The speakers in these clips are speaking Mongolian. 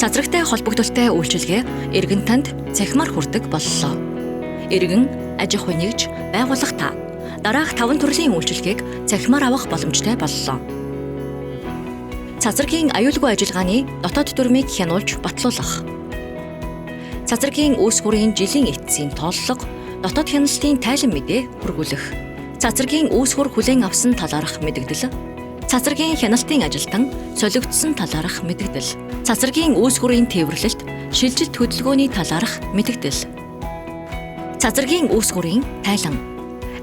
Цацрагтай холбогдолтой үйлчилгээ эргэн танд цахимаар хүрдэг боллоо. Иргэн, аж ахуй нэгж, байгууллага та дараах 5 төрлийн үйлчилгээг цахимаар авах боломжтой боллоо. Цацрагийн аюулгүй ажиллагааны дотоод дүрмийг хянуулж батлуулах. Цацрагийн үүсвэрийн жилийн эцсийн тооллого, дотоод хяналтын тайлан мэдээ хүргүүлэх. Цацрагийн үүсвэр хүлээн авсан талаарх мэдэгдэл. Цацрагийн хяналтын ажилтан солигдсон талаарх мэдэгдэл. Цацрагийн үүсвэрийн тээвэрлэлт, шилжилт хөдөлгөөний талаарх мэдэгдэл. Цацрагийн үүсвэрийн тайлан.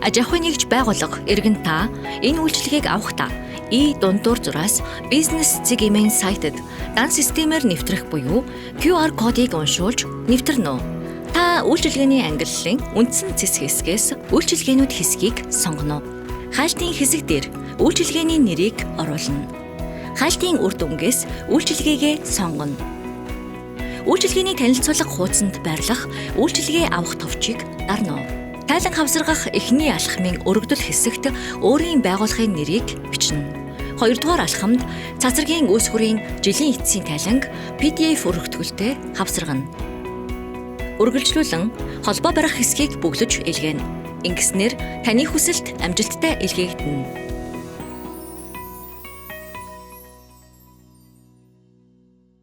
Аж ахуй нэгж байгууллага эргэн та энэ үйлчилгээг авахдаа и дундуур зураас бизнес цэг имэн сайтад дан системээр нэвтрэх буюу QR кодыг уншуулж нэвтэрнэ үү? Та үйлчилгээний ангиллалын үндсэн цэс хэсгээс үйлчилгээнүүд хэсгийг сонгоно. Хайлтын хэсэг дээр үйлчилгээний нэрийг оруулна. Хайлтын үр дүнгээс үйлчилгээгээ сонгоно. Үйлчилгээний танилцуулга хуудсанд байрлах үйлчилгээ авах товчийг дарна. Тайлан хавсаргах эхний алхмын өргөдөл хэсэгт өөрийн байгууллагын нэрийг бичнэ. Хоёрдугаар алхамд цацрагийн үүсвэрийн жилийн эцсийн тайланг PDF өргөтгөлтэй хавсаргана. Үргэлжлүүлэн холбоо барих хэсгийг бөглөж илгээнэ. Ингэснээр таны хүсэлт амжилттай илгээгдэнэ.